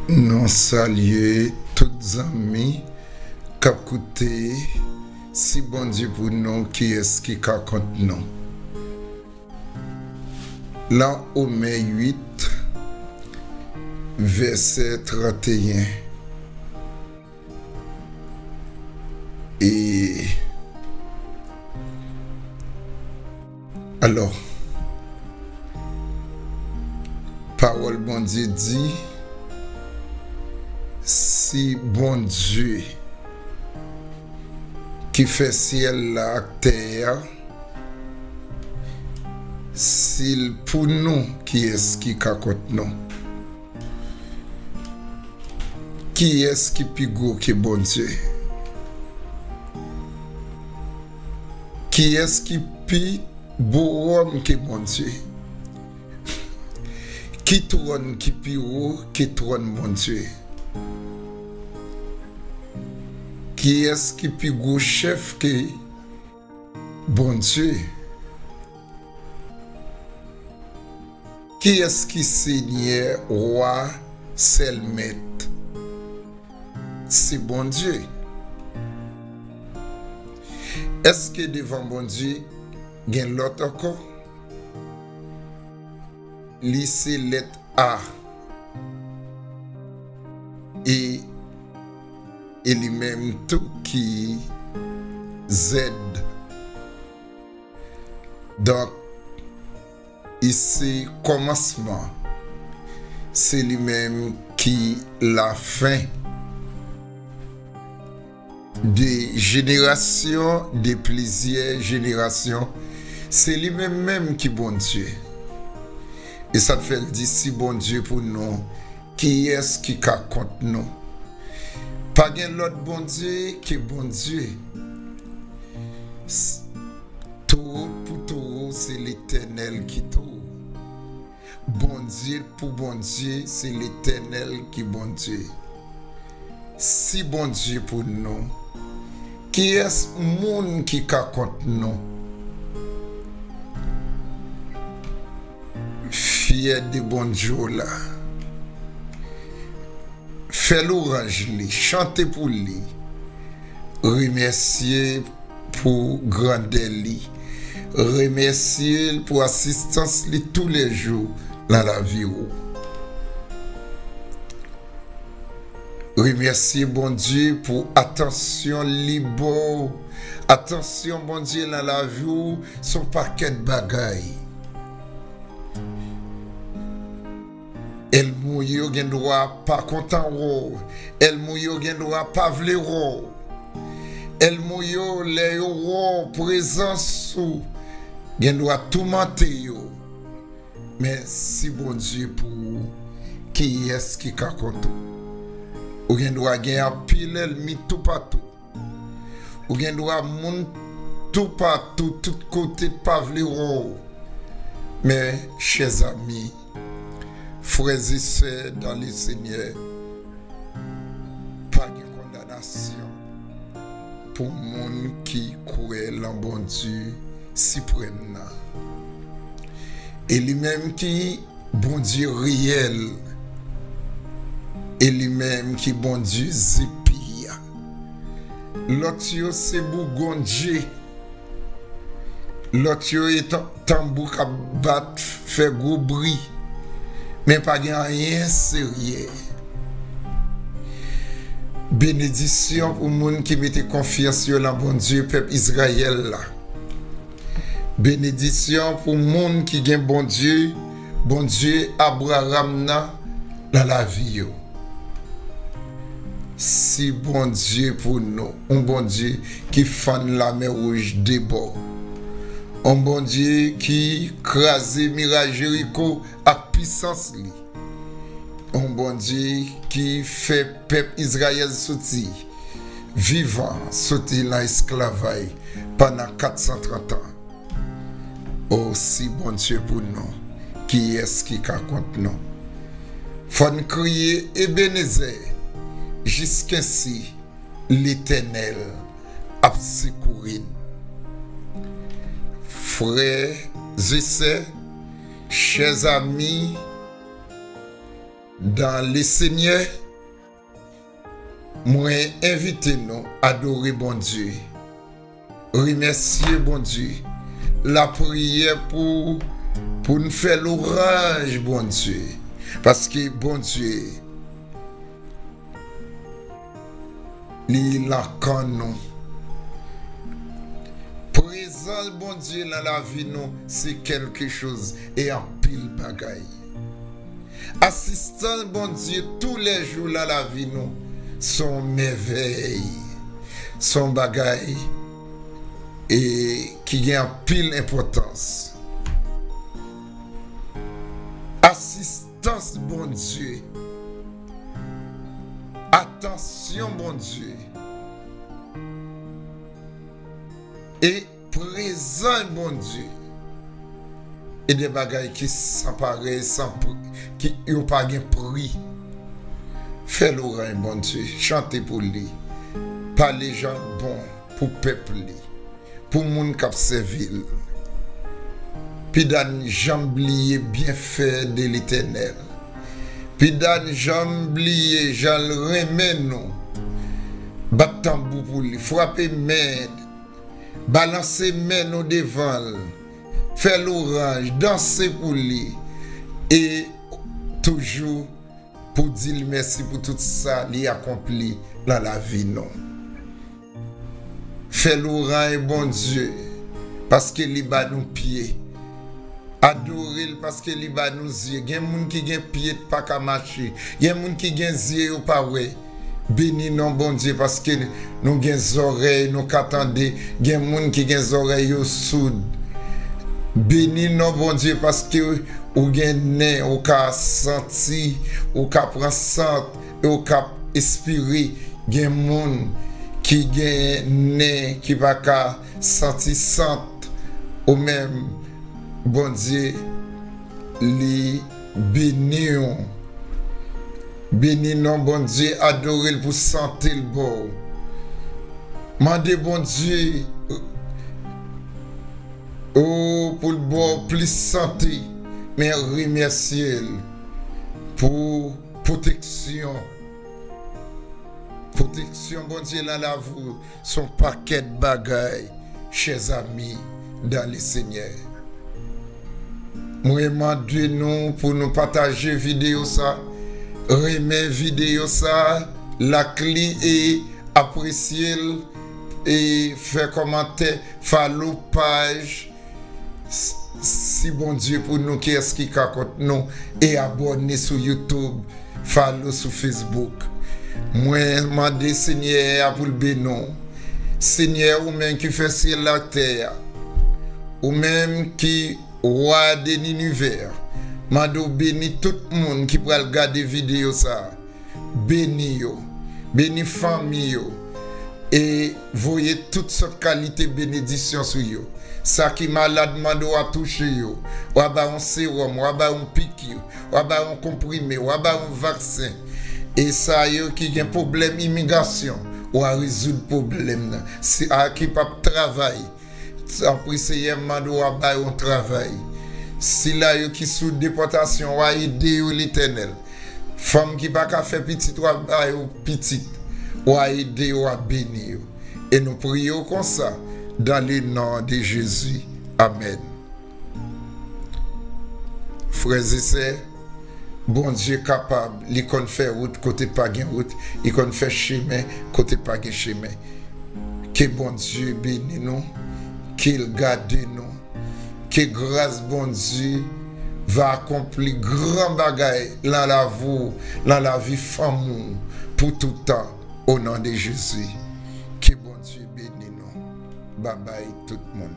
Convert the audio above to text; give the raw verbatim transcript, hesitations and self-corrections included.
Nou salye tout zanmi k ap koute. Si Bondye pou nou, kiyès ki ka kont nou? Lan Omen uit, vèsè tranteyen. E alò, pawòl Bondye di, si Bondye ki fè syèl la ak tè a, si l pou nou, kiyès ki ka kont nou? Kiyès ki pi gwo ke Bondye? Kiyès ki pi bowòm ke Bondye? Ki twòn ki pi wo ke twòn Bondye? Kiyès ki pi gwo chèf ke Bondye? Kiyès ki Senyè, Wa, sèl Mèt? Se Bondye. Èske devan Bondye gen lòt ankò? Li se lèt A. E, e li menm tou ki Z. Donk, li se kòmansman, se li menm ki lafen. De jenerasyon, de plizyè jenerasyon, se li menm menm ki Bondye. E sa t fè l di, si Bondye pou nou, kiyès ki ka kont nou? Pa gen lòt Bondye ke Bondye. S-, Towo pou towo, se Letènèl ki towo. Bondye pou Bondye, se Letènèl ki Bondye. Si Bondye pou nou, kiyès moun ki ka kont nou? Fyè de Bondye w la. Fè lwanj li, chante pou li, remèsye pou grandè li, remèsye l pou asistans li toulèjou nan lavi w. Remèsye Bondye pou atansyon li ba w. Atansyon Bondye nan lavi w se yon pakèt bagay. Ènmi w yo gen dwa pa kontan wè w. Ènmi w yo gen dwa pa vle wè w. Ènmi w yo, lè yo wè w, prezans ou, gen dwa toumante yo. Men si Bondye pou ou, kiyès ki ka kont ou? Ou gen dwa gen anpil ènmi toupatou. Ou gen dwa moun toupatou, tout kote pa vle wè w. Men, chè zanmi, frè e sè dans le Seigneur, pa gen kondanasyon pou moun ki kwè lan Bondye siprèm nan. E li menm ki Bondye reyèl, e li menm ki Bondye zepi a. Lòt yo se bougondje. Lòt yo e tan-, tanbou k ap bat, fè gwo bri. Men pa gen anyen serye. Benedisyon pou moun ki mete konfyans yo lan Bondye pèp Izrayèl la. Benedisyon pou moun ki gen Bondye, Bondye Abraram nan, nan lavi yo. Si Bondye pou nou, yon Bondye ki fann Lamè Wouj de bò, yon Bondye ki kraze miray Jeriko ak pisans li, yon Bondye ki fè pèp Izrayèl soti vivan, soti nan esklavay pandan kat san trant an. O, si Bondye pou nou, kiyès ki ka kont nou? Fò n kriye Ebenezè, jiskensi Letènèl ap sekouri n. Frè e sè, chè zanmi, Dans le Seigneur, mwen envite nou adore Bondye, remèsye Bondye, lapriyè pou, pou n fè lwanj Bondye, paske Bondye, li nan kan nou. Prezans Bondye nan lavi nou, se kèlke choz e anpil bagay. Asistans Bondye toulèjou nan lavi nou, se yon mèvèy, se yon bagay e ki gen anpil enpòtans. Asistans Bondye, atansyon Bondye, e prezans Bondye, e de bagay ki san parèy, san pri, ki yo pa gen pri. Fè lwanj Bondye, chante pou li, pale jan l bon pou pèp li, pou moun k ap sèvi l. Pida n janm bliye byenfè de Letènèl. Pida n janm bliye jan l renmen nou. Bat tanbou pou li, frape men, balanse men nou devan l, fè lwanj, danse pou li, e toujou pou di l mèsi pou tout sa li akonpli nan lavi nou. Fè lwanj Bondye, paske li ba nou pye. Adore l paske li ba nou zye. Gen moun ki gen pye pa ka mache. Gen moun ki gen zye yo pa wè. Beni non Bondye paske nou gen zòrèy, nou ka tande. Gen moun ki gen zòrèy yo soud. Beni non Bondye paske ou gen nen, ou ka santi, ou ka pran sant, e ou ka espire. Gen moun ki gen nen ki pa ka santi sant, ou menm Bondye li beni w. Beni non Bondye, adore l pou sante l ba w. Mande Bondye, o, pou l ba w plis sante, men remèsye l pou pwoteksyon. Pwoteksyon Bondye nan lavi w se yon pakèt bagay, chè zami dan le Senyè. Mwen mande nou pou nou pataje videyo sa, renmen videyo sa, like li e apresye l, e fè kòmantè, follow paj. S-, si Bondye pou nou, kiyès ki ka kont nou? E abòne sou YouTube, follow sou Facebook. Mwen mande Senyè a pou l beni w. Senyè, ou menm ki fè syèl ak tè a, ou menm ki wa de linivè, mande w beni tout moun ki pral gade videyo sa a. Beni yo, beni fanmi yo, e voye tout sòt kalite benedisyon sou yo. Sa ki malad, mande w a touche yo, w a ba yon sewòm, w a ba yon piki, w a ba yon konprime, w a ba yon vaksen. E sa yo ki gen pwoblèm imigrasyon, w a rezoud pwoblèm nan. Sa ki p ap travay, tanpri Senyè, mande w a ba yo yon travay. Sila yo ki sou depòtasyon, w a ede yo, Letènèl. Fanm ki pa ka fè pitit, w a ba yo pitit. W a ede yo, w a beni yo. E nou priye w konsa, dans le nom de Jésus. Amèn. Frè e sè, Bondye kapab, li konn fè wout kote pa gen wout, li konn fè chemen kote pa gen chemen. Ke Bondye beni nou, ke l gade nou, ke gras Bondye va akonpli gran bagay nan lavi w, nan lavi fanmi w, pou tout tan, o non de Jezi. Ke Bondye beni nou. Babay tout moun.